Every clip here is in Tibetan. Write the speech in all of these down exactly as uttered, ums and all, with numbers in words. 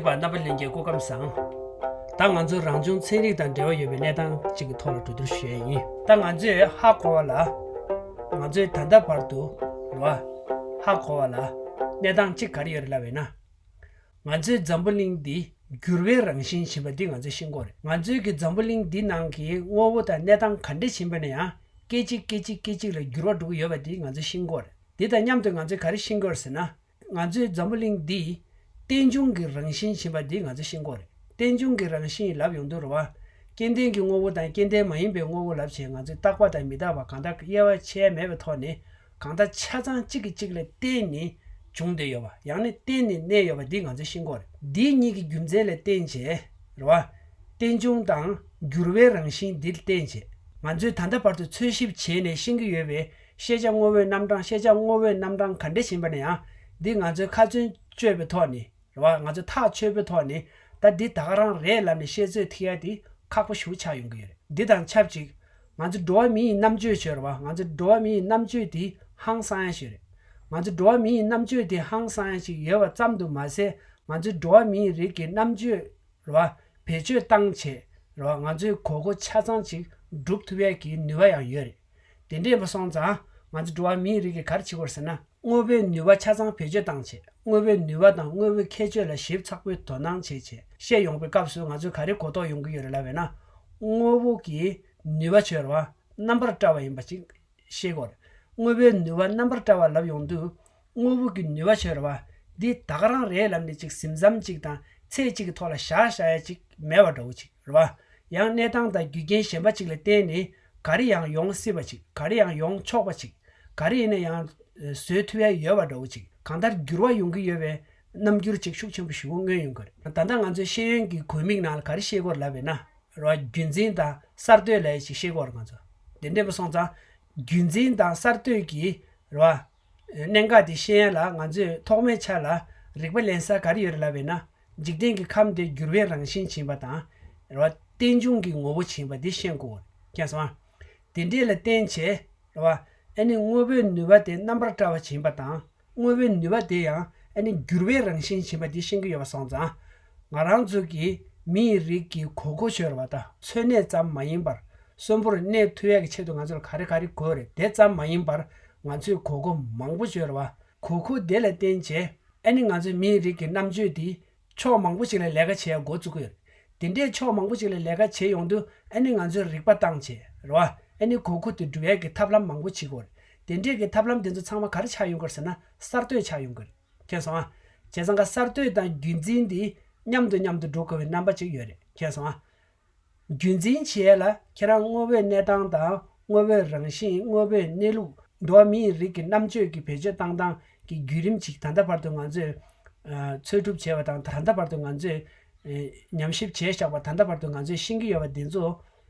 པ་རྣམ་པ་ལྷན་རྒྱས་སྐུ་ཁམས་བཟང་། ད་ང་ཚོ་རང་བྱུང་ཚན་རིག་དང་འབྲེལ་བ་ཡོད་པའི་གནས་སྟངས་གཅིག་གི་ཐོག་ལ་གྲོས་བསྡུར་ཞུ་ཡས་ཡིན། ད་ང་ཚོས་ཧ་གོ་བ་ལ། ང་ཚོས་ད་ལྟ་བར་དུ་རེད་བ། ཧ་གོ་བ་ལ་གནས་སྟངས་གཅིག་ག་རེ་ཡོད་རེད་ལབ་པས་ན། ང་ཚོའི་འཛམ་བུ་གླིང་འདི་འགྱུར་བའི་རང་བཞིན་ཡིན་པ་འདི་ང་ཚོས་ཤེས་དགོས་རེད། ང་ཚོའི་གི་འཛམ་བུ་གླིང་འདི་ནང་གི་དངོས་པོ་དང་གནས་སྟངས་ག་འདྲ་ཡིན་པ་ན་ཡང་སྐད་ཅིག་སྐད་ཅིག་སྐད་ཅིག་ལ་འགྱུར་བ་འགྲོ་གི་ཡོད་པ་འདི་ང་ཚོས་ཤེས་དགོས་རེད། འདི་དང་མཉམ་དུ་ང་ཚོས་ག་རེ་ཤེས་དགོས་རེད་ཟེར་ན། ང་ཚོའི་འཛམ་བུ་གླིང་འདི་རྟེན་འབྱུང་གི་རང་བཞིན་ཡིན་པ་འདི་ང་ཚོས་ཤེས་དགོས་རེད། རྟེན་འབྱུང་གི་རང་བཞིན་ལབ་ཡོང་དུས་རེད་བ། སྐྱེ་ལྡན་གྱི་དངོས་པོ་དང་སྐྱེ་ལྡན་མ་ཡིན་པའི་དངོས་པོ་ལབ་བྱས་ང་ཚོས་རྟག་པ་དང་མི་རྟག་པ་གང་དག་དབྱེ་བ་ཕྱེ་མེད་པའི་ཐོག་ནས་གང་དག་ཆ་ཚང་གཅིག་གིས་གཅིག་ལ་བརྟེན་ནས་བྱུང་བསྡད་ཡོད་པ། ཡང་ན་བརྟེན་ནས་གནས་ཡོད་པ་འདི་ང་ཚོས་ཤེས་དགོས་རེད། འདི་གཉིས་ཀྱི་རྒྱུ་མཚན་ལ་བརྟེན་བྱས་རེད་བ། རྟེན་འབྱུང་དང་འགྱུར་བའི་རང་བཞིན་འདི་ལ་བརྟེན་བྱས། ང་ཚོས་ད་ལྟ་བར་དུ་འཚོལ་ཞིབ་བྱས་ནས་ཤེས་ཀྱི་ཡོད་པའི་ཤེས་བྱ་དངོས་པོའི་རྣམ་གྲངས། ཤེས་བྱ་དངོས་པོའི་རྣམ་གྲངས་ག་འདྲ་ཡིན་པ་ན་ཡང་འདི་ང་ཚོས་ཁ་ཚོན་གཅོད་པའི་ཐོག་ནས་རེད་བ། ང་ཚོས་ཐག་ཆོད་པའི་ཐོག་ནས་ད་འདི་ད་ག་རང་རེད་ལབ་ནས་བཤད་ཚོད་ཐིག་ཡ་དེ་ཁག་པོ་ཞེ་པོ་ཆགས་ཡོང་གི་ཡོད་རེད། འདི་དང་ཆབས་ཅིག་ང་ཚོ་འགྲོ་བ་མི་ཡི་རྣམ་དཔྱོད་བྱས་རེད་བ། ང་ཚོ་འགྲོ་བ་མི་ཡི་རྣམ་དཔྱོད་དེ་ཧང་སང་ཡ་ཞིག་རེད། ང་ཚོ་འགྲོ་བ་མི་ཡི་རྣམ་དཔྱོད་དེ་ཧང་སང་ཡ་ཞིག་ཡོད་པ་ཙམ་དུ་མ་ཟད། ང་ཚོའི་འགྲོ་བ་མིའི་རིགས་ཀྱི་རྣམ་དཔྱོད་རེད་བ། བེད་སྤྱོད་བཏང་བྱས་རེད་བ། ང་ཚོའི་དགོས་མཁོ་ཆ་ཚང་ཅིག་སྒྲུབ་ཐུབ་ཡས་ཀྱི་ནུས་པ་ཡང་ཡོད་རེད། དེ་འདྲ་ཡིན་པ་སོང་ཙང་ང་ཚོ་འགྲོ་བ་མིའི་རིགས་ཀྱིས་ག་རེ་བྱེད་དགོས་ཟེར་ན། དངོས་པོའི་ནུས་པ་ཆ་ཚང་བེད་སྤྱོད་བཏང་བྱས། དངོས་པོའི་ནུས་པ་དང་དངོས་པོའི་ཁྱད་ཆོས་ལ་ཞིབ་ཚགས་པོའི་དོ་སྣང་བྱས་བྱས་བཤད་ཡོང་པའི་སྐབས་སུ་ང་ཚོས་ག་རེ་གོ་རྟོགས་ཡོང་གི་ཡོད་རེད་ལབ་པས་ན། དངོས་པོ་གི་ནུས་པ་བྱས་རེད་བ། རྣམ་པར་བཀྲ་བ་ཡིན་པ་ཅིག་ཤེས་དགོས་རེད། དངོས་པོའི་ནུས་པ་རྣམ་པར་བཀྲ་བ་ལབ་ཡོང་དུས། དངོས་པོ་གི་ནུས་པ་བྱས་རེད་བ། འདི་ད་ག་རང་རེད་ལབ་ནས་ཅིག་ཟིན་མཚམས་ཅིག་དང་ཚད་ཅིག་གི་ཐོག་ལ་བཞག་བཞག་ཡ་ཅིག་མེད་པ་འདྲ་བོ་ཅིག་རེད་བ། ཡང་གནས་སྟངས་དང་རྒྱུ་རྐྱེན་གཞན་པ་ཅིག་ལ་བརྟེན་ནས་ག་རེ་ཡང་ཡོང་སྲིད་པ་ཅིག་ག་རེ་ཡང་ཡོང་ཆོག་པ་ཅིག་ག་རེ་ཡིན་ན་ཡང་བཟོས་ཐུབ་ཡ་ཡོད་པ་འདྲ་བོ་ཅིག་གང་ལྟར་འགྱུར་བ་ཡོང་གི་ཡོད་པའི་རྣམ་འགྱུར་ཅིག་ཤུགས་ཆེན་པོ་ཞེ་པོ་མངོན་ཡོང་གི་རེད། ད་ལྟ་ང་ཚོའི་ཤེས་ཡོན་གྱི་གོ་མིག་ནང་ལ་ག་རེ་ཤེས་དགོས་རེད་ལབ་པས་ན། རེད་བ། རྒྱུན་འཛིན་དང་གསར་གཏོད་ལབ་ཡ་ཅིག་ཤེས་དགོས་རེད་ང་ཚོ། དེ་འདྲ་ཡིན་པ་སོང་ཙང་རྒྱུན་འཛིན་དང་གསར་གཏོད་ཀྱི་རེད་བ། གནད་འགག་དེ་ཤེས་ཡ་ལ་ང་ཚོས་ཐོག་མའི་ཆ་ལ་རིག་པ་ལེན་ས་ག་རེ་ཡོད་རེད་ལབ་པས་ན། འཇིག་རྟེན་གྱི་ཁམས་དེ་འགྱུར་བའི་རང་བཞིན་ཡིན་པ་དང་། རེད་བ། རྟེན་འབྱུང་གི་ངོ་བོ་ཡིན་པ་འདི་ཤེས་དགོས་རེད། མཁྱེན་སོང་ཨ། དེ་འདྲས་ལ་བརྟེན་བྱས་རེད་བ། ཨ་ནི་དངོས་པོའི་ནུས་པ་དེ་རྣམ་པར་བཀྲ་བ་ཡིན་པ་དང་། དངོས་པོའི་ནུས་པ་དེ་ཡང་ཨ་ནི་འགྱུར་བའི་རང་བཞིན་ཡིན་པ་འདི་ཤེས་ཀྱི་ཡོད་པ་སོང་ཙང་། ང་རང་ཚོ་གི་མིའི་རིགས་ཀྱི་དགོས་མཁོ་ཡོད་རེད་བ། ད་འཚོ་གནས་ཙམ་མ་ཡིན་པར་གསོན་པོར་གནས་ཐུབ་ཡག་གི་ཆེད་དུ་ང་ཚོར་ག་རེ་ག་རེ་དགོས་རེད། དེ་ཙམ་མ་ཡིན་པར་ང་ཚོའི་དགོས་མཁོ་མང་པོ་ཡོད་རེད་བ། དགོས་མཁོ་དེ་ལ་བརྟེན་བྱས་ཨ་ནི་ང་ཚོའི་མིའི་རིགས་ཀྱི་རྣམ་དཔྱོད་འདི་ཕྱོགས་མང་པོ་ཞིག་ལ་ལས་ཀ་བྱེད་ཡག་འགོ་བཙུགས་ཀྱི་ཡོད་རེད། དེ་འདྲའི་ཕྱོགས་མང་པོ་ཞིག་ལ་ལས་ཀ་བྱེད་ཡོང་དུས་ཨ་ནི་ང་ཚོས་རིག་པ་བཏང་བྱས་རེད་བ། ཨ་ནི་དགོས་མཁོ་དེ་སྒྲུབ་ཡག་གི་ཐབས་ལམ་མང་པོ་བྱེད་དགོས་རེད། དེ་འདྲའི་གི་ཐབས་ལམ་དེ་ཚོ་ཚང་མ་ག་རེ་ཆགས་ཡོང་གི་རེད་ཟེར་ན་གསར་གཏོད་ཆགས་ཡོང་གི་རེད། མཁྱེན་སོང་ཨ། བྱས་ཙང་ག་གསར་གཏོད་དང་རྒྱུན་འཛིན་འདི་མཉམ་དུ་མཉམ་དུ་འགྲོ་དགོས་པའི་རྣམ་པ་ཅིག་ཡོད་རེད། མཁྱེན་སོང་ཨ། རྒྱུན་འཛིན་བྱེད་ཡ་ལ་ཁྱེད་རང་དངོས་པོའི་གནས་སྟངས་དང་དངོས་པོའི་རང་བཞིན། དངོས་པོའི་གནས་ལུགས། འགྲོ་བ་མིའི་རིགས་ཀྱི་རྣམ་དཔྱོད་ཀྱི་བེད་སྤྱོད་བཏང་སྟངས་ཀྱི་བརྒྱུད་རིམ་ཅིག་ད་ལྟ་བར་དུ་ང་ཚོས་ཨ་འཚོལ་སྒྲུབ་བྱས་པ་དང་། ད་ལྟ་བར་དུ་ང་ཚོས་ཨ་ཉམས་ཞིབ་བྱས་བཞག་པ། ད་ལྟ་བར་དུ་ང་ཚོས་ཤེས་ཀྱི་ཡོད་པ་འདི་ཚོ་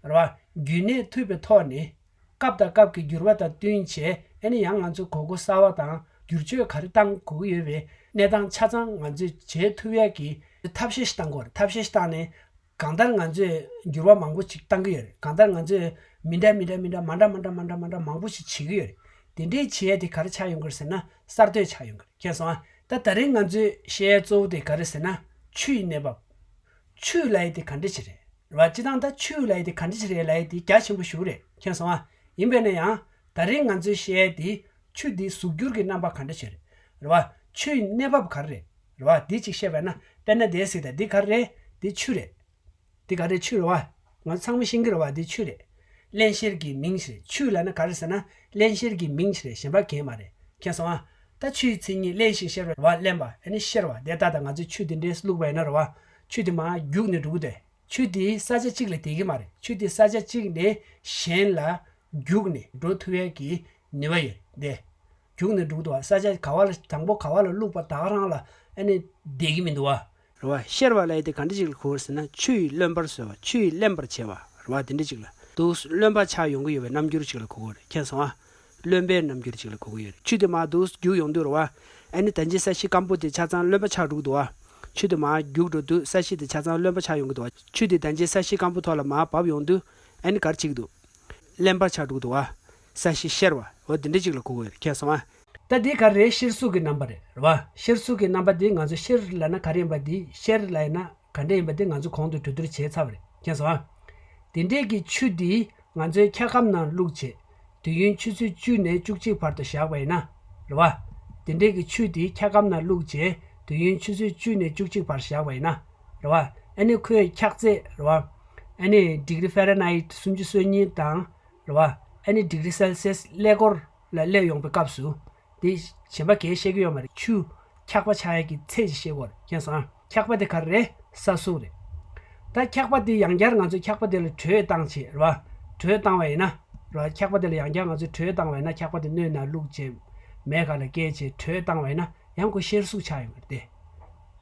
རེད་བ། རྒྱུན་གནས་ཐུབ་པའི་ཐོག་ནས་སྐབས་དང་སྐབས་ཀྱི་འགྱུར་བ་དང་བསྟུན་བྱས་ཨ་ནི་ཡང་ང་ཚོ་དགོས་མཁོ་གསར་བ་དང་བསྒྱུར་བཅོས་ག་རེ་བཏང་དགོས་ཀྱི་ཡོད་པའི་གནས་སྟངས་ཆ་ཚང་ང་ཚོས་བྱེད་ཐུབ་ཡག་གི་ཐབས་ཤེས་ཤིག་བཏང་དགོས་རེད། ཐབས་ཤེས་ཤིག་བཏང་ནས། གང་ལྟར་ང་ཚོས་འགྱུར་བ་མང་པོ་ཞིག་བཏང་གི་ཡོད་རེད། གང་ལྟར་ང་ཚོས་མི་འདྲ་མི་འདྲ་མི་འདྲ་མ་འདྲ་མ་འདྲ་མ་འདྲ་མ་འདྲ་མང་པོ་ཞིག་བྱེད་ཀྱི་ཡོད་རེད། དེ་འདྲའི་བྱེད་ཡ་དེ་ག་རེ་ཆགས་ཡོང་གི་རེད་ཟེར་ན་གསར་གཏོད་ཆགས་ཡོང་གི་རེད། མཁྱེན་སོང་ཨ། ད་ད་རེས་ང་ཚོས་བཤད་ཡ་གཙོ་བོ་དེ་ག་རེ་ཟེར་ན་ཆུ་ཡི་གནས་བབ། ཆུ་ལབ་ཡ་དེ་ག་འདྲ་ཞིག་རེད་རེད་བ། སྤྱིར་བཏང་ད་ཆུ་ལབ་ཡ་དེ་ག་འདྲ་ཞིག་རེད་ལབ་ཡ་དེ་རྒྱ་ཆེན་པོ་ཞིག་རེད། མཁྱེན་སོང་ཨ། ཡིན་པས་ན་ཡང་ད་རེས་ང་ཚོས་བཤད་ཡ་དེ་ཆུ་འདི་ཟུག་འགྱུར་གྱི་རྣམ་པ་ག་འདྲ་ཞིག་རེད་རེད་བ། ཆུ་ཡི་གནས་བབ་ག་རེ་རེད་རེད་བ། འདི་ཅིག་བཤད་པས་ན་དཔེར་ན་དེ་ཟེར། ད་འདི་ག་རེ་རེད། འདི་ཆུ་རེད། འདི་ག་རེ་ཆུ་རེད་བ། ང་ཚང་མ་ཤེས་ཀྱི་རེད་བ། འདི་ཆུ་རེད། བརླན་གཤེར་གྱི་མིང་ཞིག་རེད། ཆུ་ལབ་ན་ག་རེ་ཟེར་ན་བརླན་གཤེར་གྱི་མིང་ཞིག་རེད། གཞན་པ་གང་ཡང་མ་རེད། མཁྱེན་སོང་ཨ། ད་ཆུའི་མཚན་ཉིད་བརླན་ཞིང་གཤེར་བ་རེད་བ། བརླན་པ་ཨ་ནི་གཤེར་བ། དེ་ལྟ་ད་ང་ཚོས་ཆུ་དེ་འདྲས་བླུགས་པ་ཡིན་ན་རེད་བ། ཆུ་དེ་མར་རྒྱུག་ནས་འགྲོ་གི་འདུག་ཆུ་དེ་ས་ཆ་གཅིག་ལ་བསྡད་ཀྱི་མ་རེད། ཆུ་དེ་ས་ཆ་གཅིག་ནས་གཞན་ལ་རྒྱུག་ནས་འགྲོ་ཐུབ་ཡས་ཀྱི་ནུས་པ་ཡོད་དེ། རྒྱུག་ནས་འགྲོ་གི་འདུག་བ། ས་ཆ་ག་བ་ལ་དང་པོ་ག་བ་ལ་བླུགས་པ་ད་ག་རང་ལ་ཨ་ནི་བསྡད་ཀྱི་མི་འདུག་བ། རེད་བ། གཤེར་བ་ལབ་ཡས་དེ་ག་འདྲ་ཅིག་ལ་གོ་དགོས་ཟེར་ན་ཆུ་ཡིས་རློན་པར་བཟོ་བ། ཆུ་ཡིས་རློན་པར་བྱེད་པ་རེད་བ། དེ་འདྲ་ཅིག་ལ་འདུག་རློན་པ་ཆགས་ཡོང་གི་ཡོད་པའི་རྣམ་འགྱུར་ཅིག་ལ་གོ་དགོས་རེད། མཁྱེན་སོང་ཨ། རློན་པའི་རྣམ་འགྱུར་ཅིག་ལ་གོ་གི་ཡོད་རེད། ཆུ་དེ་མར་འདུག་རྒྱུག་ཡོང་དུས་རེད་བ། ཨ་ནི་ད་ཅི་ས་གཞི་སྐམ་པོ་དེ་ཆ་ཚང་རློན་པ་ཆགས་འགྲོ་གི་འདུག་བ། ཆུ་དེ་མར་རྒྱུག་འགྲོ་དུས་ས་གཞི་དེ་ཆ་ཚང་རློན་པ་ཆགས་ཡོང་གི་འདུག་བ། ཆུ་དེ་ད་ཅི་ས་གཞི་སྐམ་པོ་ཐོག་ལ་མར་བབས་ཡོང་དུས་ཨ་ནི་ག་རེ་བྱེད་ཀྱི་འདུག་རློན་པ་ཆགས་འགྲོ་གི་འདུག་བ། ས་གཞི་གཤེར་བ་འོ་དེ་འདྲ་ཅིག་ལ་གོ་གི་ཡོད་རེད། མཁྱེན་སོང་ཨ། ད་འདི་ག་རེ་རེད། གཤེར་གཟུགས་ཀྱི་རྣམ་པ་རེད། རེད་བ། གཤེར་གཟུགས་ཀྱི་རྣམ་པ་འདི་ང་ཚོ་གཤེར་ལབ་ན་ག་རེ་ཡིན་པ། འདི་གཤེར་ལབ་ཡིན་ན་ག་འདྲ་ཡིན་པ་འདི་ང་ཚོ་གོང་དུ་གྲོས་བསྡུར་བྱས་ཚར་བ་རེད། མཁྱེན་སོང་ཨ། དེ་འདྲས་ཀྱི་ཆུ་འདི་ང་ཚོའི་འཁྱག་སྒམ་ནང་བླུགས་བྱས། དུས་ཡུན་ཆུ་ཚོད་བཅུ་ནས་བཅུ་གཅིག་བར་དུ་བཞག་པ་ཡིན་ན། རེད་བ། དེ་འདྲས་ཀྱི་ཆུ་འདི་འཁྱག་སྒམ་ནང་བླུགས་བྱས། དུས་ཡུན་ཆུ་ཚོད་བཅུ་ནས་བཅུ་གཅིག་བར་བཞག་པ་ཡིན་ན། རེད་བ། ཨ་ནི་ཁོའི་འཁྱག་ཚད། རེད་བ། ཨ་ནི་ཌི་གྷི་རི་ཧྥ་རེན་ཧའིཊ་སུམ་ཅུ་སོ་གཉིས་དང་། རེད་བ། ཨ་ནི་ཌི་གྷི་རི་སེལ་སི་ཡས་ཀླད་ཀོར་ལ་སླེབས་ཡོང་པའི་སྐབས་སུ། དེ་གཞན་པ་གས་བཤད་ཀྱི་ཡོད་མ་རེད། ཆུ་འཁྱག་པ་ཆགས་ཡས་ཀྱི་ཚད་ཅིག་བཤད་དགོས་རེད། མཁྱེན་སོང་ཨ། འཁྱག་པ་དེ་ག་རེ་རེད། ས་གཟུགས་རེད། ད་འཁྱག་པ་དེ་ཡང་བསྐྱར་ང་ཚོས་འཁྱག་པ་དེ་ལ་དྲོད་བཏང་བྱས། རེད་བ། དྲོད་བཏང་བ་ཡིན་ན། རེད་བ། འཁྱག་པ་དེ་ལ་ཡང་བསྐྱར་ང་ཚོས་དྲོད་བཏང་བ་ཡིན་ན། འཁྱག་པ་དེ་སྣོད་ནང་བླུགས་བྱས། མེ་ཁ་ལ་བསྐྱལ་བྱས་དྲོད་བཏང་བ་ཡིན་ན། ཡང་ཁོ་གཤེར་གཟུགས་ཆགས་ཡོང་གི་རེད་དེ།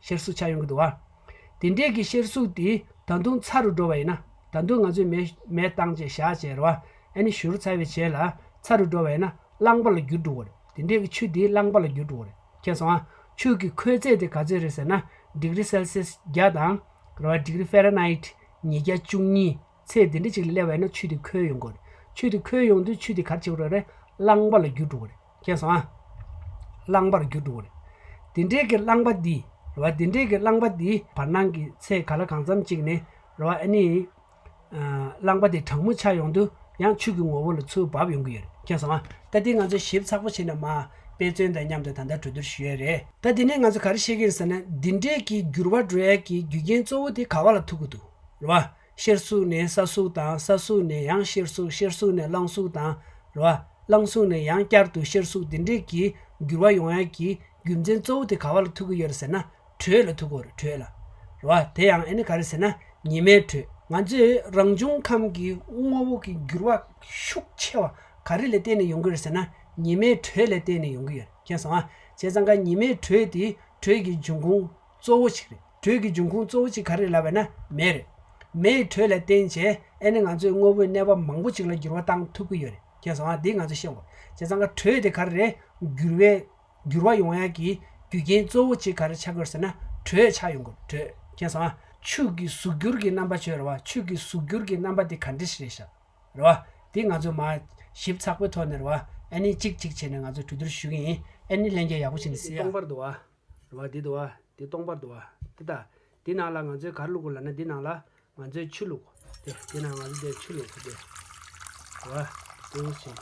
གཤེར་གཟུགས་ཆགས་ཡོང་གི་འདུག་བ། དེ་འདྲས་ཀྱི་གཤེར་གཟུགས་དེ་ད་དུང་ཚ་རུ་འགྲོ་བ་ཡིན་ན། ད་དུང་ང་ཚོས་མེ་མེ་བཏང་བྱས་བཞག་བྱས། རེད་བ། ཨ་ནི་བཞུར་ཚར་བའི་རྗེས་ལ་ཚ་རུ་འགྲོ་བ་ཡིན་ན། རླངས་པ་ལ་འགྱུར་འགྲོ་གི་རེད། དེ་འདྲས་ཀྱི་ཆུ་དེ་རླངས་པ་ལ་འགྱུར་འགྲོ་གི་རེད། མཁྱེན་སོང་ཨ། ཆུ་གི་ཁོལ་ཚད་དེ་ག་ཚོད་རེད་ཟེར་ན། ཌི་གྷི་རི་སེལ་སི་ཡས་བརྒྱ་དང་། རེད་བ། ཌི་གྷི་རི་ཧྥ་རེན་ཧའིཊ་ཉིས་བརྒྱ་བཅུ་གཉིས་ཚད་དེ་འདྲ་ཅིག་ལ་སླེབས་པ་ཡིན་ན་ཆུ་དེ་ཁོལ་ཡོང་གི་རེད། ཆུ་དེ་ཁོལ་ཡོང་དུས་ཆུ་དེ་ག་རེ་བྱེད་ཀྱི་རེད། རླངས་པ་ལ་འགྱུར་འགྲོ་གི་རེད། མཁྱེན་སོང་ཨ། རླངས་པ་ལ་འགྱུར་འགྲོ་གི་རེད། དེ་འདྲའི་གི་རླངས་པ་འདི། རེད་བ། དེ་འདྲའི་གི་རླངས་པ་འདི་བར་སྣང་གི་ཚད་ག་ལ་གང་འཚམ་ཅིག་ནས། རེད་བ། ཨ་ནི། ཨ། རླངས་པ་དེ་གྲང་མོ་ཆགས་ཡོང་དུས་ཡང་ཆུ་གི་ངོ་བོ་ལ་ཚུར་བབས་ཡོང་གི་ཡོད་རེད། མཁྱེན་སོང་ཨ། ད་འདི་ང་ཚོས་ཞིབ་ཚགས་པོ་བྱས་ནས་མར་དཔེ་མཚོན་དང་མཉམ་དུ་ད་ལྟ་གྲོས་བསྡུར་ཞུ་ཡས་རེད། ད་དེ་ནས་ང་ཚོས་ག་རེ་བཤད་ཀྱི་ཡོད་ཟེར་ན། འདི་འདྲའི་གི་འགྱུར་བ་འགྲོ་ཡས་ཀྱི་རྒྱུ་རྐྱེན་གཙོ་བོ་དེ་ག་བ་ལ་ཐུག་གི་འདུག། རེད་བ། གཤེར་གཟུགས་ནས་ས་གཟུགས་དང་། ས་གཟུགས་ནས་ཡང་གཤེར་གཟུགས། གཤེར་གཟུགས་ནས་རླངས་གཟུགས་དང་། རེད་བ། རླངས་གཟུགས་ནས་ཡང་བསྐྱར་དུ་གཤེར་གཟུགས། འདི་འདྲའི་གི་འགྱུར་བ་ཡོང་ཡས་ཀྱི་རྒྱུ་མཚན་གཙོ་བོ་དེ་ག་བ་ལ་ཐུག་གི་ཡོད་རེད་ཟེར་ན། དྲོད་ལ་ཐུག་གི་ཡོད་རེད། དྲོད་ལ། རེད་བ། དེ་ཡང་ཨ་ནི་ག་རེ་ཟེར་ན། ཉི་མའི་དྲོད། ང་ཚོའི་རང་བྱུང་ཁམས་ཀྱི་དངོས་པོ་གི་འགྱུར་བ་ཤུགས་ཆེ་བ་ག་རེ་ལ་བརྟེན་ནས་ཡོང་གི་རེད་ཟེར་ན། ཉི་མའི་དྲོད་ལ་བརྟེན་ནས་ཡོང་གི་ཡོད་རེད། མཁྱེན་སོང་ཨ། བྱས་ཙང་ཀ་ཉི་མའི་དྲོད་དེ་དྲོད་ཀྱི་འབྱུང་ཁུངས་གཙོ་བོ་ཞིག་རེད། དྲོད་ཀྱི་འབྱུང་ཁུངས་གཙོ་བོ་ཞིག་ག་རེ་ལབ་པ་ན་མེ་རེད། མེའི་དྲོད་ལ་བརྟེན་བྱས་ཨ་ནི་ང་ཚོའི་དངོས་པོའི་གནས་བབ་མང་པོ་ཞིག་ལ་འགྱུར་བ་བཏང་ཐུབ་ཀྱི་ཡོད་རེད། མཁྱེན་སོང་ཨ། འདི་ང་ཚོས་ཤེས་དགོས། བྱས་ཙང་ཀ་དྲོད་དེ་ག་རེ་རེད། འགྱུར་བའི་འགྱུར་བ་ཡོང་ཡག་གི་རྒྱུ་རྐྱེན་གཙོ་བོ་གཅིག་ག་རེ་ཆགས་ཀྱི་ཡོད་ཟེར་ན། དྲོད་ཆགས་ཡོང་གི་རེད། དྲོད། མཁྱེན་སོང་ཨ། ཆུ་གི་གཟུགས་འགྱུར་གྱི་རྣམ་པ་བྱས། རེད་བ། ཆུ་གི་གཟུགས་འགྱུར་གྱི་རྣམ་པ་དེ་ག་འདྲ་ཞིག་རེད་ཤག། རེད་བ། དེ་ང་ཚོ་མར་ཞིབ་ཚགས་པོའི་ཐོག་ནས། རེད་བ། ཨ་ནི་གཅིག་གཅིག་བྱས་ནས་ང་ཚོ་གྲོས་བསྡུར་ཞུ་གི་ཡིན། ཨ་ནི་ལྷན་རྒྱས་ཡག་པོ་བྱས་ནས་གཟིགས་ཨ། སྟོང་པར་འདུག་བ། རེད་བ། འདི་འདུག་བ། འདི་སྟོང་པར་འདུག་བ། འདི་ད། འདི་ནང་ལ་ང་ཚོས་ག་རེ་བླུགས་དགོས་ལབ་ན། འདི་ནང་ལ་ང་ཚོས་ཆུ་བླུགས་དགོས། དེ་འདི་ནང་ང་ཚོས་འདི་ཆུ་བླུགས་དགོས་དེ། རེད་བ། དེ་འདྲ་བྱས།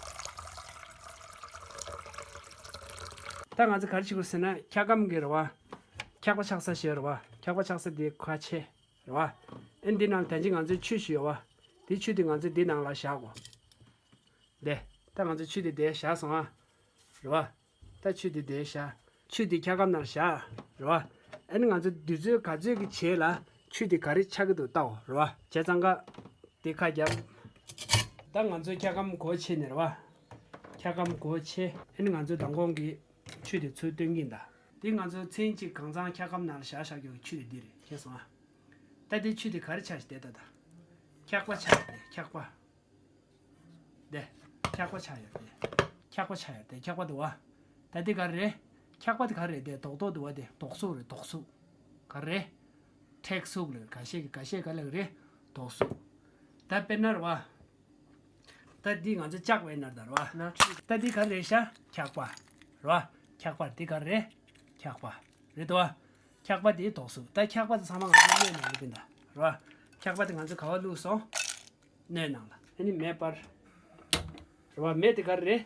ད་ང་ཚོས་ག་རེ་བྱེད་དགོས་ཟེར་ན། འཁྱག་སྒམ་གྱི། རེད་བ། འཁྱག་པ་ཆགས་ས་ཞིག་ཡོད་རེད་བ། འཁྱག་པ་ཆགས་ས་དེ་ཁ་ཕྱེ། རེད་བ། ཨ་ནི་འདི་ནང་ལ་ད་ཅི་ང་ཚོའི་ཆུ་ཞིག་ཡོད་བ། དེ་ཆུ་དེ་ང་ཚོས་འདི་ནང་ལ་བཞག་དགོས། དེ། ད་ང་ཚོའི་ཆུ་དེ་དེ་བཞག་སོང་ཨ། རེད་བ། ད་ཆུ་དེ་དེ་བཞག། ཆུ་དེ་འཁྱག་སྒམ་ནང་བཞག། རེད་བ། ཨ་ནི་ང་ཚོ་དུས་ཚོད་ག་ཚོད་ཀྱི་རྗེས་ལ་ཆུ་དེ་ག་རེ་ཆགས་ཀྱི་འདུག་ལྟའོ། རེད་བ། བྱས་ཙང་ཀ་དེ་ཁ་བརྒྱབ། ད་ང་ཚོའི་འཁྱག་སྒམ་སྒོ་ཕྱེ་ནས། རེད་བ། འཁྱག་སྒམ་སྒོ་ཕྱེ། ཨ་ནི་ང་ཚོས་མདང་དགོང་གི་ཆུ་དེ་ཚུར་བཏོན་གྱིན་གདའ། དེ་ང་ཚོ་མཚན་གཅིག་གང་ཚང་འཁྱག་སྒམ་ནང་ལ་བཞག་བཞག་རྒྱུ་གི་ཆུ་དེ་འདི་རེད། མཁྱེན་སོང་ཨ། ད་དེ་ཆུ་དེ་ག་རེ་ཆགས་ཤག་དེ། ད་ད། འཁྱག་པ་ཆགས་དེ། འཁྱག་པ། དེ། འཁྱག་པ་ཆགས་ཡོད་དེ། འཁྱག་པ་ཆགས་ཡོད་དེ། འཁྱག་པ་འདུག་བ། ད་དེ་ག་རེ་རེད། འཁྱག་པ་དེ་ག་རེ་རེད། དེ་རྡོག་རྡོག་འདུག་བ། དེ་རྡོག་གཟུགས་རེད། རྡོག་གཟུགས། ག་རེ་རེད། ཁྲག་གཟུགས་ལབ། འགའ་ཤས་ཀྱིས། འགའ་ཤས་ག་ལབ་རེད། རྡོག་གཟུགས། ད་དཔེར་ན་རེད་བ། ད་འདི་ང་ཚོ་ལྕགས་པ་ཡིན་ན་ད། རེད་བ། ད་འདི་ག་རེ་རེད་ཤག། འཁྱག་པ། རེད་བ། འཁྱག་པ་འདི་ག་རེ་རེད། འཁྱག་པ་རེད་དོ། འཁྱག་པ་འདི་རྡོག་གཟུགས། ད་འཁྱག་པ་དེ་ཚང་མ་ང་ཚོ་སྣོད་ནང་བླུགས་པ་ཡིན་ད། རེད་བ། འཁྱག་པ་དེ་ང་ཚོ་ག་བ་བླུགས་སོང་། སྣོད་ནང་ལ། ཨ་ནི་མེ་སྤར། རེད་བ། མེ་དེ་ག་རེ་རེད།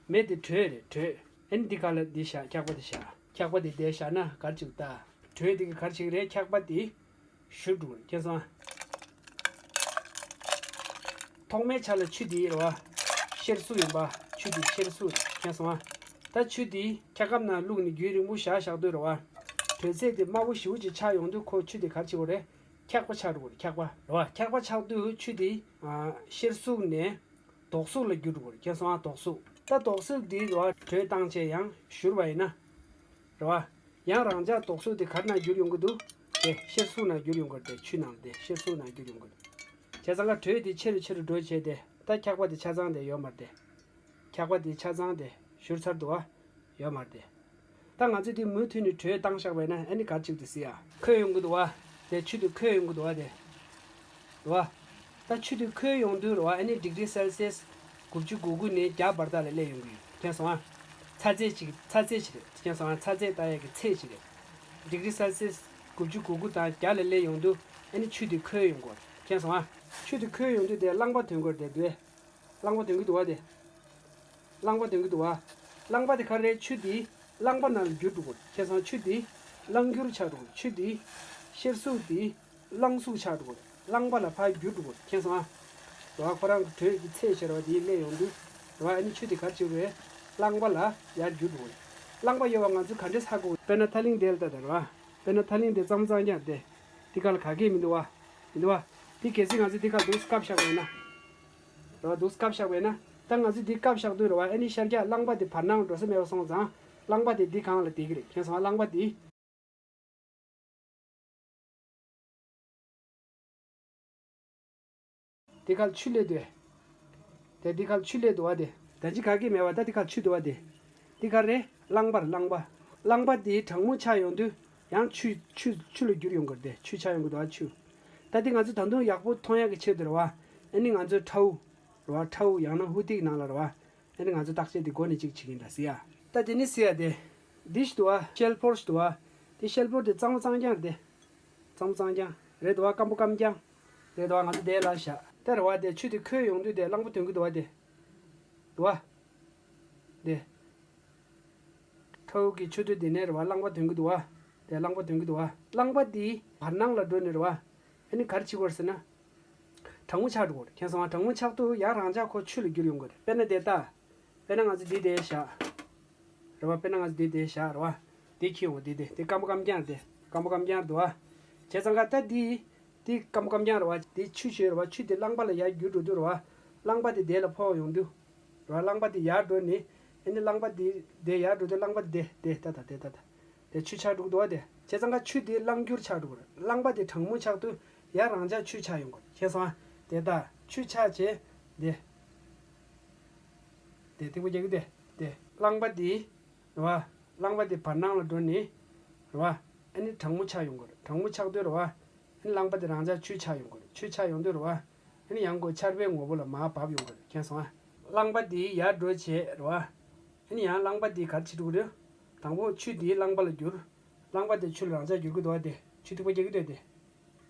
མེ་དེ་དྲོད་རེད། དྲོད། ཨ་ནི་འདི་ག་ལ་འདི་བཞག། འཁྱག་པ་དེ་བཞག། འཁྱག་པ་དེ་དེ་བཞག་ན་ག་རེ་བྱེད་ཀྱི་འདུག། ད་དྲོད་དེ་གིས་ག་རེ་བྱེད་ཀྱི་རེད། འཁྱག་པ་དེ་བཞུར་འགྲོ་གི་རེད། མཁྱེན་སོང་ཨ། ཐོག་མའི་ཆ་ལ་ཆུ་དེ་རེད་བ། གཤེར་གཟུགས་ཡིན་པ། ཆུ་དེ་གཤེར་གཟུགས་རེད། མཁྱེན་སོང་ཨ། ད་ཆུ་དེ་འཁྱག་སྒམ་ནང་བླུགས་ནས་རྒྱུན་རིང་པོ་བཞག་བཞག་དུས་རེད་བ། དྲོད་ཚད་དེ་དམའ་པོ་ཞེ་པོ་ཅིག་ཆགས་ཡོང་དུས་ཁོ་ཆུ་དེ་ག་རེ་བྱེད་དགོས་རེད། འཁྱག་པ་ཆགས་འགྲོ་གི་རེད། འཁྱག་པ་རེད་བ། འཁྱག་པ་ཆགས་དུས་ཆུ་དེ། ཨ། གཤེར་གཟུགས་ནས་རྡོག་གཟུགས་ལ་འགྱུར་འགྲོ་གི་རེད། མཁྱེན་སོང་ཨ། རྡོག་གཟུགས། ད་རྡོག་གཟུགས་འདི་རེད་བ། དྲོད་བཏང་བྱས་ཡང་བཞུར་བ་ཡིན་ན། རེད་བ། ཡང་རང་འཇགས་རྡོག་གཟུགས་དེ་ག་རེ་ནང་འགྱུར་ཡོང་གི་འདུག། དེ་གཤེར་གཟུགས་ནང་འགྱུར་ཡོང་གི་རེད། དེ་ཆུ་ནང་དེ་གཤེར་གཟུགས་ནང་འགྱུར་ཡོང་གི་འདུག། བྱས་ཙང་ཀ་དྲོད་དེ་ཆེ་རུ་ཆེ་རུ་འགྲོ་བྱས་ཏེ། ད་འཁྱག་པ་དེ་ཆ་ཚང་དེ་ཡོད་མ་རེད་དེ། འཁྱག་པ་དེ་ཆ་ཚང་དེ་བཞུར་ཚར་འདུག་བ། ཡོད་མ་རེད་དེ། ད་ང་ཚོས་དེ་མུ་མཐུད་ནས་དྲོད་བཏང་བཞག་པ་ཡིན་ན་ཨ་ནི་ག་རེ་བྱེད་ཀྱི་འདུག་ཟེར་ཡ། ཁོལ་ཡོང་གི་འདུག་བ། དེ་ཆུ་དེ་ཁོལ་ཡོང་གི་འདུག་བ། དེ། རེད་བ། ད་ཆུ་དེ་ཁོལ་ཡོང་དུས་རེད་བ། ཨ་ནི་ཌི་གྷི་རི་སེལ་སི་ཡས་དགུ་བཅུ་གོ་དགུ་ནས་བརྒྱ་བར་དག་ལ་སླེབས་ཡོང་གི་ཡོད། མཁྱེན་སོང་ཨ། ཚ་ཚད་ཅིག་ཚ་ཚད་ཅིག་རེད། མཁྱེན་སོང་ཨ། ཚ་ཚད་ལྟ་ཡག་གི་ཚད་ཅིག་རེད། ཌི་གི་རི་སེལ་སི་ཡས་དགུ་བཅུ་གོ་དགུ་དང་བརྒྱ་ལ་སླེབས་ཡོང་དུས་ཨ་ནི་ཆུ་དེ་ཁོལ་ཡོང་གི་ཡོད་རེད། མཁྱེན་སོང་ཨ། ཆུ་དེ་ཁོལ་ཡོང་དུས་དེ་རླངས་པ་ཐོན་གྱི་ཡོད་རེད། དེ་རླངས་པ་ཐོན་གྱི་འདུག་བ། དེ་རླངས་པ་ཐོན་གྱི་འདུག་བ། རླངས་པ་དེ་ག་རེ་རེད། ཆུ་དེ་རླངས་པ་ནང་ལ་འགྱུར་འགྲོ་གི་ཡོད་རེད། མཁྱེན་སོང་ཨ། ཆུ་དེ་རླངས་འགྱུར་ཆགས་འགྲོ་གི་ཡོད་རེད། ཆུ་དེ་གཤེར་གཟུགས་དེ་རླངས་གཟུགས་ཆགས་འགྲོ་གི་རེད། རླངས་པ་ལ་ཕར་འགྱུར་འགྲོ་གི་རེད། མཁྱེན་སོང་ཨ། རེད་བ། ཁོ་རང་གི་དྲོད་ཀྱི་ཚད་ཟེར་བ་དེ་སླེབས་ཡོང་དུས་རེད་བ། ཨ་ནི་ཆུ་དེ་ག་རེ་བྱེད་ཀྱི་རེད། རླངས་པ་ལ་ཡར་འགྱུར་འགྲོ་གི་རེད། རླངས་པ་ཡོད་པ་ང་ཚོས་ག་འདྲས་ཧ་གོ། དཔེར་ན་ཐག་རིང་དེ་ལ་ལྟ་དང་རེད་བ། དཔེར་ན་ཐག་རིང་དེ་གཙང་མ་གཙང་རྐྱང་དེ། དེ་ག་ལ་ག་གེ་མི་འདུག་བ། མི་འདུག་བ། དེ་གལ་སྲིད་ང་ཚོས་དེ་ག་འདུག་སེ་བཀབ་བཞག་པ་ཡིན་ན། རེད་བ། འདུག་སེ་བཀབ་བཞག་པ་ཡིན་ན། ད་ང་ཚོས་དེ་བཀབ་བཞག་དུས་རེད་བ། ཨ་ནི་ཤར་རྒྱག་རླངས་པ་དེ་བར་སྣང་འགྲོ་ས་མེད་པ་སོང་ཙང་། རླངས་པ་དེ་དེ་སྒང་ལ་བསྡད་ཀྱི་རེད། མཁྱེན་སོང་ཨ། རླངས་པ་དེ། དེ་ཁར་ཆུ་སླེབས་འདུག་དེ་དེ་ཁར་ཆུ་སླེབས་འདུག་བ། དེ་ད་ཅི་ག་གེ་མེད་པ། ད་དེ་ཁར་ཆུ་འདུག་བ། དེ་དེ་ག་རེ་རེད། རླངས་པ་རེད། རླངས་པ། རླངས་པ་དེ་གྲང་མོ་ཆགས་ཡོང་དུས་ཡང་ཆུ་ཆུ་ཆུ་ལ་འགྱུར་ཡོང་གི་རེད། དེ་ཆུ་ཆགས་ཡོང་གི་འདུག་བ། ཆུ། ད་དེ་ང་ཚོ་ད་དུང་ཡག་པོ་མཐོང་ཡག་གི་ཆེད་དུ་རེད་བ། ཨ་ནི་ང་ཚོ་ཁྲའུ་རེད་བ། ཁྲའུ་ཡང་ན་ཧུ་ཏིག་ནང་ལ་རེད་བ། ཨ་ནི་ང་ཚོ་བརྟག་དཔྱད་དེ་འགོ་ནས་ཅིག་བྱེད་ཀྱི་ཡིན་ད། གཟིགས་ཡ། ད་དེ་ནི་གཟིགས་ཡ། དེ་འདི་ཞིག་འདུག་བ། ཤེལ་ཕོར་ཞིག་འདུག་བ། དེ་ཤེལ་ཕོར་དེ་གཙང་མ་གཙང་རྐྱང་རེད། དེ་གཙང་མ་གཙང་རྐྱང་རེད་འདུག་བ། སྐམ་པོ་སྐམ་རྐྱང་རེད་འདུག་བ། ང་ཚོ་དེ་ལ་བཞག་དེ་རེད་བ། དེ་ཆུ་དེ་ཁོལ་ཡོང་དུས་དེ་རླངས་པ་ཐོན་གྱི་འདུག་བ། དེ་འདུག་བ། དེ་ཁྲའུ་གི་ཆུ་ཚོད་དེ་ནས་རེད་བ། རླངས་པ་ཐོན་གྱི་འདུག་བ། དེ་རླངས་པ་ཐོན་གྱི་འདུག་བ། རླངས་པ་དེ་བར་སྣང་ལ་འགྲོ་ནས་རེད་བ། ཨ་ནི་ག་རེ་བྱེད་ཀྱི་ཡོད་རེད་ཟེར་ན། གྲང་མོ་ཆགས་འགྲོ་གི་རེད། མཁྱེན་སོང་ཨ། གྲང་མོ་ཆགས་དུས་ཡང་རང་འཇགས་ཁོ་ཆུ་ལ་འགྱུར་ཡོང་གི་རེད། དཔེར་ན་དེ་ལྟ། དཔེར་ན་ང་ཚོ་འདི་དེ་བཞག་རེད་བ། དཔེར་ན་ང་ཚོ་འདི་དེ་བཞག་རེད་བ། འདི་འཁྱེར་ཡོང་། འདི་དེ་དེ་སྐམ་པོ་སྐམ་རྐྱང་རེད། དེ་སྐམ་པོ་སྐམ་རྐྱང་རེད་འདུག་བ། བྱས་ཙང་ཀ་ད་འདི་འདི་སྐམ་པོ་སྐམ་རྐྱང་རེད་བ། འདི་ཆུ་ཞིག་རེད་བ། ཆུ་དེ་རླངས་པ་ལ་ཡར་འགྱུར་འགྲོ་དུས་རེད་བ། རླངས་པ་དེ་དེ་ལ་ཕོག་ཡོང་དུས་རེད་བ། རླངས་པ་དེ་ཡར་འགྲོ་ནས་ཨ་ནི་རླངས་པ་དེ་དེ་ཡར་འགྲོ་དུས་རླངས་པ་དེ་དེ་ད་ད་དེ་ད་ད། དེ་ཆུ་ཆགས་འགྲོ་གི་འདུག་བ། དེ་བྱས་ཙང་ཀ་ཆུ་དེ་རླངས་འགྱུར་ཆགས་འགྲོ་གི་རེད། རླངས་པ་དེ་གྲང་མོ་ཆགས་དུས་ཡར་རང་འཇགས་ཆུ་ཆགས་ཡོང་གི་རེད། མཁྱེན་སོང་ཨ། དེ་ལྟ་ཆུ་ཆགས་བྱས། དེ་དེ་ཐིགས་པ་རྒྱག་གི་དེ་དེ་རླངས་པ་དེ་རེད་བ། རླངས་པ་དེ་བར་སྣང་ལ་འགྲོ་ནས་རེད་བ། ཨ་ནི་གྲང་མོ་ཆགས་ཡོང་གི་རེད། གྲང་མོ་ཆགས་དུས་རེད་བ། ཨ་ནི་རླངས་པ་དེ་རང་འཇགས་ཆུ་ཆགས་ཡོང་གི་རེད། ཆུ་ཆགས་ཡོང་དུས་རེད་བ། ཨ་ནི་ཡང་ཁོ་ཆར་པའི་ངོ་བོ་ལ་མར་བབས་ཡོང་གི་རེད། མཁྱེན་སོང་ཨ། རླངས་པ་དེ་ཡར་འགྲོ་བྱས་རེད་བ། ཨ་ནི་ཡང་རླངས་པ་འདི་ག་རེ་བྱེད་འགྲོ་གི་རེད། དང་པོ་ཆུ་འདི་རླངས་པ་ལ་བསྒྱུར། རླངས་པ་དེ་ཆུ་ལ་རང་འཇགས་འགྱུར་གྱི་འདུག་བ། དེ་ཆུ་ཐིགས་པ་རྒྱག་གི་འདུག་དེ།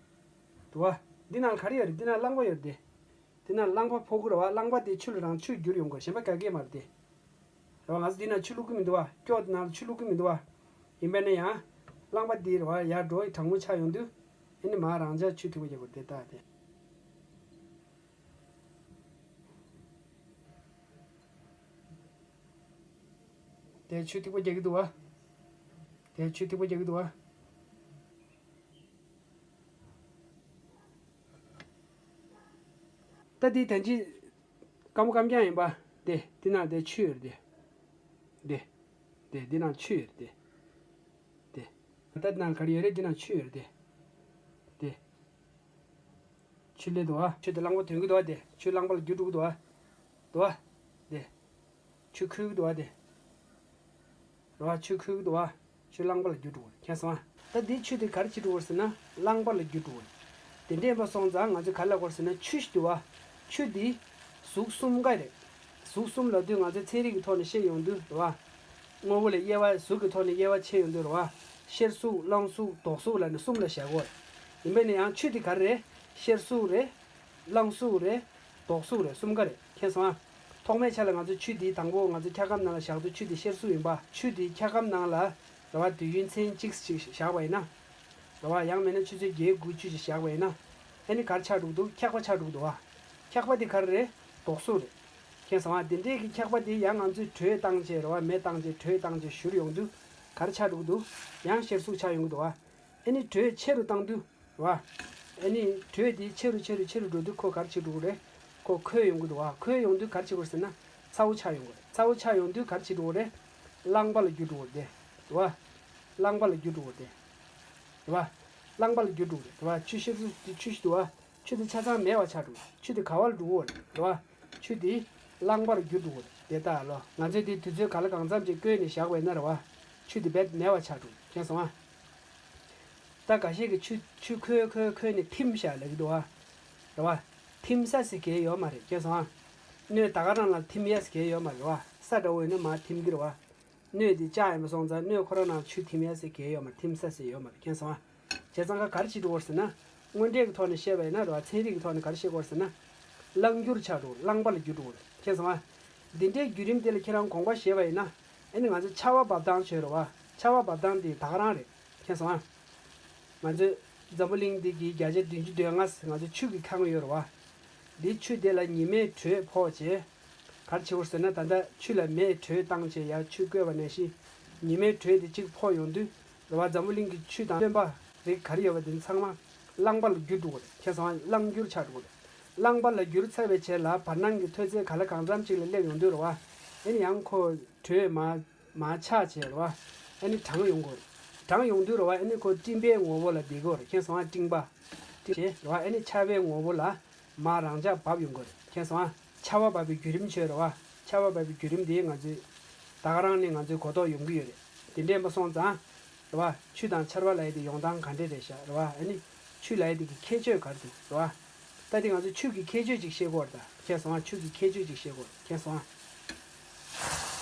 འདུག་བ། འདི་ནང་ག་རེ་ཡོད་རེད། འདི་ནང་རླངས་པ་ཡོད་རེད་དེ། འདི་ནང་རླངས་པ་ཕོག་གི་རེད་བ། རླངས་པ་དེ་ཆུ་ལ་རང་ཆུ་བསྒྱུར་ཡོང་གི་རེད། གཞན་པ་ག་གེ་མ་རེད་དེ། རེད་བ། ང་ཚོ་འདི་ནང་ཆུ་བླུག་གི་མི་འདུག་བ། སྐྱོགས་དེ་ནང་ལ་ཆུ་བླུག་གི་མི་འདུག་བ། ཡིན་པས་ན་ཡང་། རླངས་པ་འདི་རེད་བ། ཡར་འགྲོ་གྲང་མོ་ཆགས་ཡོང་དུས། ཨ་ནི་མར་རང་འཇགས་ཆུ་ཐིགས་པ་རྒྱག་གི་རེད་དེ། ད་དེ། དེ་ཆུ་ཐིགས་པ་རྒྱག་གི་འདུག་བ། དེ་ཆུ་ཐིགས་པ་རྒྱག་གི་འདུག་བ། ད་འདི་ད་ཅི་སྐམ་པོ་སྐམ་རྐྱང་ཡིན་པ། དེ་འདི་ནང་དེ་ཆུ་ཡོད་རེད་དེ། དེ། དེ་འདི་ནང་ཆུ་ཡོད་རེད་དེ། དེ། ད་འདི་ནང་ག་རེ་ཡོད་རེད། འདི་ནང་ཆུ་ཡོད་རེད་དེ། དེ། ཆུ་སླེབས་འདུག་བ། ཆུ་དེ་རླངས་པ་ཐོན་གྱི་འདུག་བ། དེ་ཆུ་རླངས་པ་ལ་འགྱུར་འགྲོ་གི་འདུག་བ། འདུག་བ། དེ། ཆུ་ཁོལ་གྱི་འདུག་བ། དེ། རེད་བ། ཆུ་ཁོལ་གྱི་འདུག་བ། ཆུ་རླངས་པ་ལ་འགྱུར་འགྲོ་གི་རེད། མཁྱེན་སོང་ཨ། ད་འདི་ཆུ་དེ་ག་རེ་བྱེད་འགྲོ་གི་རེད་ཟེར་ན་རླངས་པ་ལ་འགྱུར་འགྲོ་གི་རེད། དེ་འདྲ་ཡིན་པ་སོང་ཙང་ང་ཚོས་ག་རེ་ལབ་དགོས་རེད་ཟེར་ན་ཆུ་ཞིག་འདུག་བ། ཆུ་འདི་གཟུགས་གསུམ་ཀ་རེད། གཟུགས་གསུམ་ལབ་དུས་ང་ཚོས་ཚན་རིག་གི་ཐོག་ནས་བཤད་ཡོང་དུས་རེད་བ། དངོས་པོ་ལ་དབྱེ་བ། གཟུགས་ཀྱི་ཐོག་ནས་དབྱེ་བ་ཕྱེ་ཡོང་དུས་རེད་བ། གཤེར་གཟུགས། རླངས་གཟུགས། རྡོག་གཟུགས་ལབ་ནས་གསུམ་ལ་བཞག་གོ། ཡིན་པས་ན་ཡང་ཆུ་དེ་ག་རེ་རེད། གཤེར་གཟུགས་རེད། རླངས་གཟུགས་རེད། རྡོག་གཟུགས་རེད། གསུམ་ཀ་རེད། མཁྱེན་སོང་ཨ། ཐོག་མའི་ཆ་ལ་ང་ཚོ་ཆུ་དེའི་དང་པོ་ང་ཚོ་འཁྱག་སྒམ་ནང་ལ་བཞག་དུས་ཆུ་དེ་གཤེར་གཟུགས་ཡིན་པ། ཆུ་དེ་འཁྱག་སྒམ་ནང་ལ་རེད་བ། དུས་ཡུན་ཚན་གཅིག་ཅིག་བཞག་པ་ཡིན་ན། རེད་བ། ཡང་མིན་ན་ཆུ་ཚོད་བརྒྱད་དགུ་བཅུ་ཅིག་བཞག་པ་ཡིན་ན། ཨ་ནི་ག་རེ་ཆགས་འགྲོ་གི་འདུག་འཁྱག་པ་ཆགས་འགྲོ་གི་འདུག་བ། འཁྱག་པ་དེ་ག་རེ་རེད། རྡོག་གཟུགས་རེད། མཁྱེན་སོང་ཨ། དེ་འདྲས་ཀྱི་འཁྱག་པ་དེ་ཡང་ང་ཚོས་དྲོད་བཏང་བྱས་རེད་བ། མེ་བཏང་བྱས། དྲོད་བཏང་བྱས་བཞུར་ཡོང་དུས་ག་རེ་ཆགས་འགྲོ་གི་འདུག་ཡང་གཤེར་གཟུགས་ཆགས་ཡོང་གི་འདུག་བ། ཨ་ནི་དྲོད་ཆེ་རུ་བཏང་དུས། རེད་བ། ཨ་ནི་དྲོད་དེ་ཆེ་རུ་ཆེ་རུ་ཆེ་རུ་འགྲོ་དུས་ཁོ་ག་རེ་བྱེད་འགྲོ་གི་རེད། ཁོ་ཁོལ་ཡོང་གི་འདུག་བ། ཁོལ་ཡོང་དུས་ག་རེ་བྱེད་དགོས་ཟེར་ན་ཚ་བོ་ཆགས་ཡོང་གི་རེད། ཚ་བོ་ཆགས་ཡོང་དུས་ག་རེ་བྱེད་འགྲོ་གི་རེད། རླངས་པ་ལ་འགྱུར་འགྲོ་གི་རེད། རེད་བ། རླངས་པ་ལ་འགྱུར་འགྲོ་གི་རེད། རེད་བ། རླངས་པ་ལ་འགྱུར་འགྲོ་གི་རེད། རེད་བ། ཆུ་ཤེལ་སུ་དེ་ཆུ་ཞིག་འདུག་བ། ཆུ་དེ་ཆ་ཚང་མེད་པ་ཆགས་འགྲོ་གི་རེད། ཆུ་དེ་ག་བ་ལ་འགྲོ་གི་རེད། རེད་བ། ཆུ་དེ་རླངས་པར་འགྱུར་འགྲོ་གི་རེད། དེ་ལྟ་ལོ། ང་ཚོས་དེ་དུས་ཚོད་ག་ལ་གང་འཚམ་ཅིག་བསྐོལ་ནས་བཞག་པ་ཡིན་ན་རེད་བ། ཆུ་དེ་རྦད་མེད་པ་ཆགས་འགྲོ་གི་རེད། མཁྱེན་སོང་ཨ། ད་འགའ་ཤས་ཀྱིས་ཆུ་ཆུ་ཁོལ་ཁོལ་ཁོལ་ནས་ཐིམ་ཤག་ལབ་ཀྱི་འདུག་བ། རེད་བ། ཐིམ་ས་ཟེར་མཁན་ཡོད་མ་རེད། མཁྱེན་སོང་ཨ། སྣོད་ད་ག་རང་ལ་ཐིམ་ཡས་ཟེར་མཁན་ཡོད་མ་རེད་བ། ས་འདྲ་བོ་ཡིན་ན་མར་ཐིམ་གྱི་རེད་བ། སྣོད་དེ་ལྕགས་ཡིན་པ་སོང་ཙང་སྣོད་ཁོ་རང་ནང་ཆུ་ཐིམ་ཡ་ཟེར་གལ་ཡོད་མ་རེད། ཐིམ་ས་ཟེར་ཡོད་མ་རེད། མཁྱེན་སོང་ཨ། བྱས་ཙང་ཁ་ག་རེ་བྱེད་འགྲོ་བར་ཟེར་ན། དངོས་འབྲེལ་གྱི་ཐོག་ནས་བཤད་པ་ཡིན་ན་རེད་བ། ཚན་རིག་གི་ཐོག་ནས་ག་རེ་བཤད་དགོས་ཟེར་ན། རླངས་འགྱུར་ཆགས་འགྲོ། རླངས་པ་ལ་འགྱུར་འགྲོ་གི་རེད། མཁྱེན་སོང་ཨ། འདི་འདྲའི་བརྒྱུད་རིམ་དེ་ལ་ཁྱེད་རང་དགོངས་པ་བཞེས་པ་ཡིན་ན། ཨ་ནི་ང་ཚོ་ཆར་པ་འབབ་སྟངས་བྱོས་རེད་བ། ཆར་པ་འབབ་སྟངས་དེ་ད་ག་རང་རེད། མཁྱེན་སོང་ཨ། ང་ཚོས་འཛམ་བུ་གླིང་འདི་གི་བརྒྱ་ཆ་བདུན་ཅུ་དོན་ལྔ་ང་ཚོ་ཆུ་གིས་ཁེངས་ཡོད་རེད་བ། འདི་ཆུ་དེ་ལ་ཉི་མའི་དྲོད་ཕོག་བྱས། ག་རེ་བྱེད་དགོས་ཟེར་ན། ད་ལྟ་ཆུ་ལ་མེ་དྲོད་བཏང་བྱས་ཡར་ཆུ་བསྐོལ་བ་ནང་བཞིན། ཉི་མའི་དྲོད་དེ་གཅིག་ཕོག་ཡོང་དུས་རེད་བ། འཛམ་བུ་གླིང་གི་ཆུ་དང་སྟོན་པ་རིགས་ག་རེ་ཡོད་པ་དེ་ཚང་མ་རླངས་པ་ལ་འགྱུར་འགྲོ་གི་རེད། མཁྱེན་སོང་ཨ། རླངས་འགྱུར་ཆགས་འགྲོ་གི་རེད། རླངས་པ་ལ་འགྱུར་ཚར་བའི་རྗེས་ལ་བར་སྣང་གི་མཐོ་ཚད་ག་ལ་གང་འཚམ་ཅིག་ལ་སླེབས་ཡོང་དུས་རེད་བ། ཨ་ནི་ཡང་ཁོ་དྲོད་མར་མར་ཆག་བྱས་རེད་བ། ཨ་ནི་གྲང་ཡོང་གི་རེད། གྲང་ཡོང་དུས་རེད་བ། ཨ་ནི་ཁོ་སྤྲིན་པའི་ངོ་བོ་ལ་བསྡད་ཀྱི་ཡོད་རེད། མཁྱེན་སོང་ཨ། སྤྲིན་པ། སྤྲིན་བྱས་རེད་བ། ཨ་ནི་ཆར་པའི་ངོ་བོ་ལ་མར་རང་འཇགས་བབས་ཡོང་གི་རེད། མཁྱེན་སོང་ཨ། ཆར་པ་བབས་པའི་བརྒྱུད་རིམ་བྱས་རེད་བ། ཆར་པ་བབས་པའི་བརྒྱུད་རིམ་དེ་ང་ཚོས་ད་ག་རང་ནས་ང་ཚོས་གོ་རྟོགས་ཡོང་གི་ཡོད་རེད། དེ་འདྲ་ཡིན་པ་སོང་ཙང་རེད་བ། ཆུ་དང་ཆར་པ་ལབ་ཡ་དེ་ཡོང་སྟངས་ག་འདྲ་རེད་ཤག་རེད་བ། ཨ་ནི་ཆུ་ལབ་ཡ་དེ་གི་ཁྱད་ཆོས་ག་རེ་འདུག་རེད་བ། ད་དེ་ང་ཚོ་ཆུ་གི་ཁྱད་ཆོས་ཅིག་ཤེས་དགོས་རེད་ད། མཁྱེན་སོང་ཨ། ཆུ་གི་ཁྱད་ཆོས་ཅིག་ཤེས་དགོས་རེད། མཁྱེན་སོང་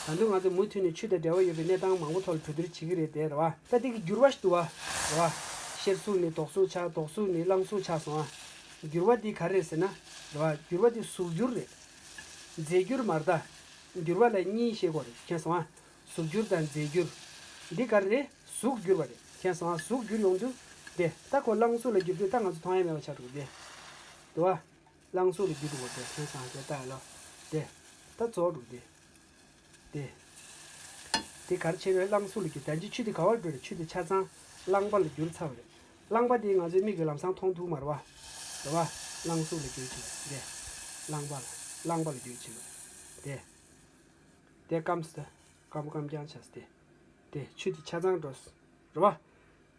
ཨ། ད་དུང་ང་ཚོ་མུ་མཐུད་ནས་ཆུ་དང་འབྲེལ་བ་ཡོད་པའི་གནས་སྟངས་མང་པོ་ཐོག་ལ་གྲོས་བསྡུར་བྱེད་ཀྱི་རེད་དེ་རེད་བ། ད་དེ་གི་འགྱུར་བ་ཞིག་འདུག་བ། རེད་བ། གཤེར་གཟུགས་ནས་རྡོ་གཟུགས་ཆགས། རྡོ་གཟུགས་ནས་རླངས་གཟུགས་ཆགས་སོང་ཨ། འགྱུར་བ་འདི་ག་རེ་རེད་ཟེར་ན། རེད་བ། འགྱུར་བ་འདི་གཟུགས་འགྱུར་རེད། རྫས་འགྱུར་མ་རེད་ད། འགྱུར་བ་ལ་གཉིས་ཤེས་དགོས་རེད། མཁྱེན་སོང་ཨ། གཟུགས་འགྱུར་དང་རྫས་འགྱུར། འདི་ག་རེ་རེད། གཟུགས་འགྱུར་བ་རེད། མཁྱེན་སོང་ཨ། གཟུགས་འགྱུར་ཡོང་དུས་དེ་ད་ཁོ་རླངས་གཟུགས་ལ་འགྱུར་དུས་ད་ང་ཚོ་མཐོང་ཡ་མེད་པ་ཆགས་འགྲོ་གི་རེད། འདུག་བ། རླངས་གཟུགས་ལ་འགྱུར་འགྲོ་གི་རེད། མཁྱེན་སོང་ཨ། དེ་ལྟ་ཡ་ལོ། དེ། ད་རྫོགས་འགྲོ་གི་རེད། དེ། དེ་ག་རེ་བྱས་རེད། རླངས་གཟུགས་ལ་འགྱུར། ད་ཅི་ཆུ་དེ་ག་བར་འགྲོ་རེད། ཆུ་དེ་ཆ་ཚང་རླངས་པ་ལ་འགྱུར་ཚར་བ་རེད། རླངས་པ་དེ་ང་ཚོའི་མིག་གིས་ལམ་སང་མཐོང་ཐུབ་མ་རེད་བ། རེད་བ། རླངས་གཟུགས་ལ་འགྱུར་ཕྱིན་པ་དེ། རླངས་པ་ལ། རླངས་པ་ལ་འགྱུར་ཕྱིན་པ་དེ། དེ་སྐམ་སོང་། སྐམ་སྐམ་རྐྱང་ཆགས་སོང་དེ། དེ་ཆུ་དེ་ཆ་ཚང་འགྲོ་སོང་། རེད་བ།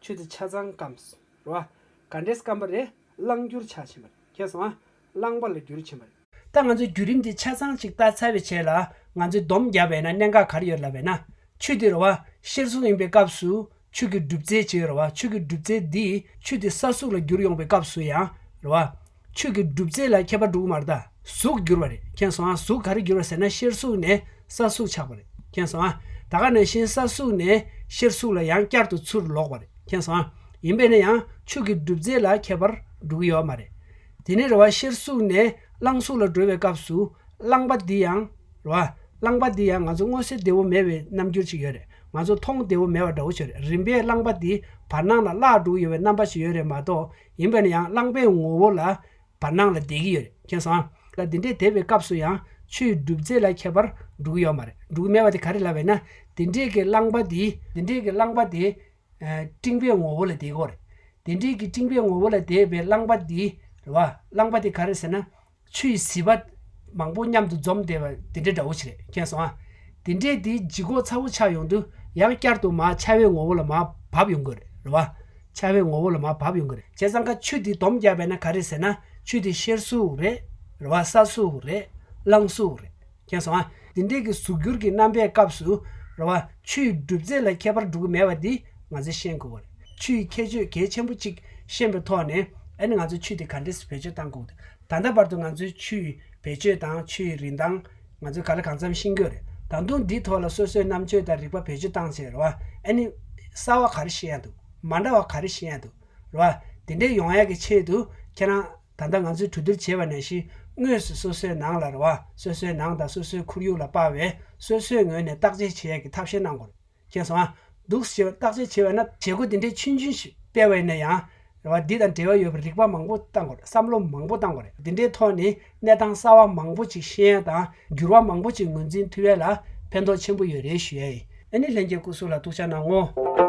ཆུ་དེ་ཆ་ཚང་སྐམ་སོང་། རེད་བ། ག་འདྲས་སྐམ་པ་རེད། རླངས་འགྱུར་ཆགས་ཕྱིན་པ་རེད། མཁྱེན་སོང་ཨ། རླངས་པ་ལ་འགྱུར་ཕྱིན་པ་རེད། ད་ང་ཚོས་བརྒྱུད་རིམ་འདི་ཆ་ཚང་ཅིག་ལྟ་ཚར་བའི་རྗེས་ལ་ང་ཚོས་སྡོམ་བརྒྱབ་པ་ཡིན་ན་གནད་འགག་ག་རེ་ཡོད་ལབ་པ་ཡིན་ན། ཆུ་དེ་རེད་བ། གཤེར་གཟུགས་ཡིན་པའི་སྐབས་སུ་ཆུ་གི་གྲུབ་རྫས་ཅིག་ཡོད་རེད་བ། ཆུ་གི་གྲུབ་རྫས་འདི་ཆུ་དེ་ས་གཟུགས་ལ་འགྱུར་ཡོང་པའི་སྐབས་སུ་ཡང་རེད་བ། ཆུ་གི་གྲུབ་རྫས་ལ་ཁྱད་པར་འགྲོ་གི་མ་རེད་ད། གཟུགས་འགྱུར་བ་རེད། མཁྱེན་སོང་ཨ། གཟུགས་ག་རེ་འགྱུར་བ་ཟེར་ན་གཤེར་གཟུགས་ནས་ས་གཟུགས་ཆགས་པ་རེད། མཁྱེན་སོང་ཨ། ད་ག་ནང་བཞིན་ས་གཟུགས་ནས་གཤེར་གཟུགས་ལ་ཡང་བསྐྱར་དུ་ཚུར་ལོག་པ་རེད། མཁྱེན་སོང་ཨ། ཡིན་པས་ན་ཡང་ཆུ་གི་གྲུབ་རྫས་ལ་ཁྱད་པར་འགྲོ་གི་ཡོད་མ་རེད། དེ་ནས་རེད་བ། གཤེར་གཟུགས་ནས་རླངས་གཟུགས་ལ་འགྲོ་བའི་སྐབས་སུ་རླངས་པ་འདི་ཡང་རེད་བ། རླངས་པ་འདི་ཡང་ང་ཚོ་མངོན་གསལ་བདེ་བོ་མེད་པའི་རྣམ་འགྱུར་ཅིག་ཡོད་རེད། ང་ཚོ་མཐོང་བདེ་བོ་མེད་པ་འདྲ་བོ་ཅིག་ཡོད་རེད། རིམ་པས་རླངས་པ་འདི་བར་སྣང་ལ་བརླག་འགྲོ་གི་ཡོད་པའི་རྣམ་པ་ཅིག་ཡོད་རེད་མ་གཏོགས། ཡིན་པས་ན་ཡང་རླངས་པའི་ངོ་བོ་ལ་བར་སྣང་ལ་བསྡད་ཀྱི་ཡོད་རེད། མཁྱེན་སོང་ཨ། ལ་འདི་འདྲས་བསྡད་པའི་སྐབས་སུ་ཡང་ཆུའི་གྲུབ་རྫས་ལ་ཁྱད་པར་འགྲོ་གི་ཡོད་མ་རེད། འགྲོ་གི་མེད་པ་དེ་ག་རེ་ལབ་པ་ཡིན་ན། འདི་འདྲས་ཀྱི་རླངས་པ་འདི། འདི་འདྲས་ཀྱི་རླངས་པ་འདི། ཨ། སྤྲིན་པའི་ངོ་བོ་ལ་བསྡད་ཀྱི་ཡོད་རེད། འདི་འདྲས་ཀྱི་སྤྲིན་པའི་ངོ་བོ་ལ་བསྡད་པའི་རླངས་པ་འདི་རེད་བ། རླངས་པ་འདི་ག་རེ་ཟེར་ན། ཆུ་ཡི་ཟིལ་པ་མང་པོ་མཉམ་དུ་འཛོམས་བསྡད་པ་འདི་འདྲ་འདྲ་བོ་ཞིག་རེད། མཁྱེན་སོང་ཨ། འདི་འདྲས་འདི་ལྗིད་ཁོག་ཚ་བོ་ཆགས་ཡོང་དུས་ཡང་བསྐྱར་དུ་མར་ཆར་པའི་ངོ་བོ་ལ་མར་བབས་ཡོང་གི་རེད། རེད་བ། ཆར་པའི་ངོ་བོ་ལ་མར་བབས་ཡོང་གི་རེད། བྱས་ཙང་ཀ་ཆུ་འདི་སྡོམ་རྒྱག་པ་ཡིན་ན་ག་རེ་ཟེར་ན། ཆུ་འདི་གཤེར་གཟུགས་རེད། རེད་བ། ས་གཟུགས་རེད། རླངས་གཟུགས་རེད། མཁྱེན་སོང་ཨ། འདི་འདྲས་ཀྱི་གཟུགས་འགྱུར་གྱི་རྣམ་པའི་སྐབས་སུ་རེད་བ། ཆུ་ཡི་གྲུབ་རྫས་ལ་ཁྱད་པར་འགྲོ་གི་མེད་པ་འདི་ང་ཚོས་ཤེས་དགོས་པ་རེད། ཆུ་ཡི་ཁྱད་ཆོས་གལ་ཆེན་པོ་གཅིག་ཤེས་པའི་ཐོག་ནས། ཨ་ནི་ང་ཚོས་ཆུ་དེ་ག་འདྲས་སེ་བེད་སྤྱོད་གཏང་དགོས། ད་ལྟ་བར་དུ་ང་ཚོས་ཆུ་ཡི་བེད་སྤྱོད་དང་ཆུ་ཡི་རིན་ཐང་ང་ཚོས་ག་ལ་གང་འཚམ་ཤེས་ཀྱི་ཡོད་རེད། ད་དུང་འདིའི་ཐོག་ལ་སོ་སོའི་རྣམ་དཔྱོད་དང་རིག་པ་བེད་སྤྱོད་བཏང་བྱས་རེད་བ། ཨ་ནི་གསར་བ་ག་རེ་ཤེས་ཡ་འདུག་མ་འདྲ་བ་ག་རེ་ཤེས་ཡ་འདུག་རེད་བ། དེ་འདྲའི་ཡོང་ཡ་གི་ཆེད་དུ་ཁྱེད་རང་ད་ལྟ་ང་ཚོས་གྲོས་བསྡུར་བྱས་པ་ནང་བཞིན་དངོས་སུ་སོ་སོའི་ནང་ལ་རེད་བ། སོ་སོའི་ནང་དང་སོ་སོའི་ཁོར་ཡུག་ལ་དཔག་པའི་སོ་སོའི་ངོས་ནས་བརྟག་དཔྱད་བྱེད་ཡ་གི་ཐབས་ཤེས་གནང་དགོས་རེད། མཁྱེན་སོང་ཨ། འདུག་སེ་བརྟག་དཔྱད་བྱས་པ་ན་བྱེད་སྒོ་འདི་འདྲའི་ཆུང་ཆུང་ཞིག་སྤེལ་བ་ཡིན་ན་ཡང་རེད་བ། འདི་དང་འབྲེལ་བ་ཡོད་པའི་རིག་པ་མང་པོ་བཏང་དགོས་རེད། བསམ་བློ་མང་པོ་བཏང་དགོས་རེད། འདི་འདྲའི་ཐོག་ནས་གནས་སྟངས་གསར་བ་མང་པོ་ཅིག་ཤེས་ཡ་དང་འགྱུར་བ་མང་པོ་ཅིག་ངོས་འཛིན་ཐུབ་ཡ་ལ་ཕན་ཐོགས་ཆེན་པོ་ཡོད་རེད་ཞུ་ཡ་ཡིན། ཨ་ནི་ལྷན་རྒྱས་སྐུ་གཟུགས་ལ་ཐུགས་ཆ་གནང་ངོ་།